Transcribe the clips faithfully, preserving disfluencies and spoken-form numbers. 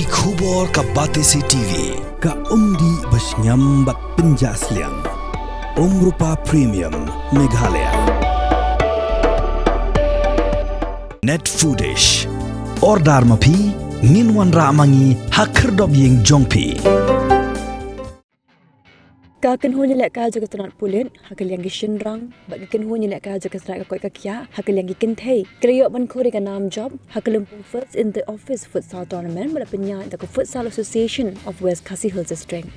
Ki khubor ka Batesi T V, ka umdih ba shngiam bad pynjah sliang. Umrupa Premium, Meghalaya. Net Foodish. Order ma phi, ngin wanrah ma ngi ha khyrdop ïing jong phi. Ka kynhun ïalehkai jong ka tnat pulit ha ka liang ki shynrang bad ka kynhun ïalehkai jong ka tnat ka koit ka khiah ha ka liang ki kynthei ka la ïoh ban khur ïa ka nam jop ha ka lympung First in the Office Futsal Tournament ba la pynïaid da ka Futsal Association of West Khasi Hills District.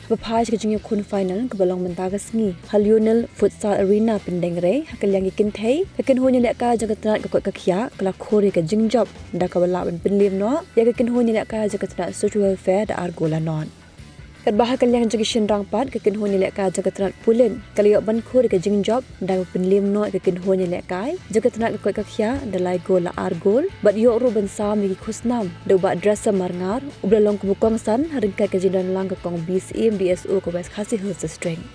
Haba phai sha ka jingïakhun final kaba long mynta ka sngi ha Lionel Futsal Arena Pyndengrei ha ka liang ki kynthei, ka kynhun ïalehkai jong ka tnat ka koit ka khiah ka la khur ïa ka jingjop da kaba lah ban pynliem noh ïa ka kynhun ïalehkai jong ka tnat Social Welfare da ar gol la nod. Katba ha ka liang jong ki shynrang pat, ka kynhun ïalehkai jong ka tnat pulit ka la ïoh ban khur ïa ka jingjop da kaba pynliem noh ïa ka kynhun ïalehkai jong ka tnat ka koit ka khiah da lai gol la ar gol bad ïoh ruh ban sam ïa ki khusnam da u Bah Dresser Marngar uba la long kum u kongsan ha ryngkat ka jingdon lang ka kong B C M D S O ka West Khasi Hills District.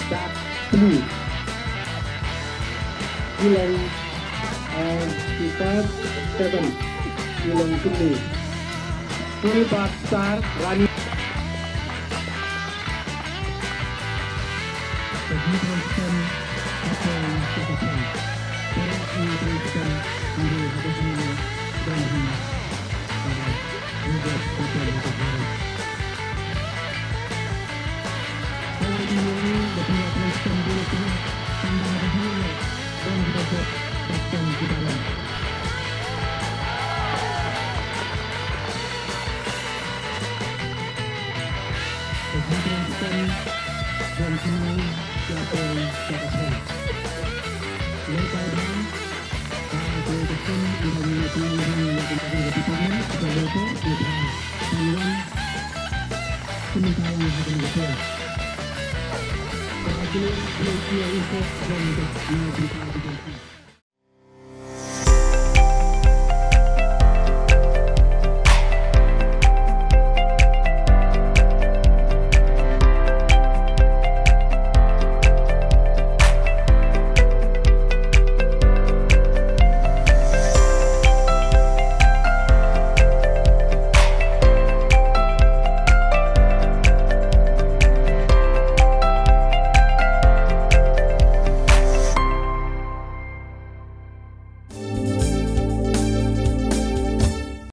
Dark blue. Geelong, uh, Super Seven. Geelong Kynli. Silver Star Rani.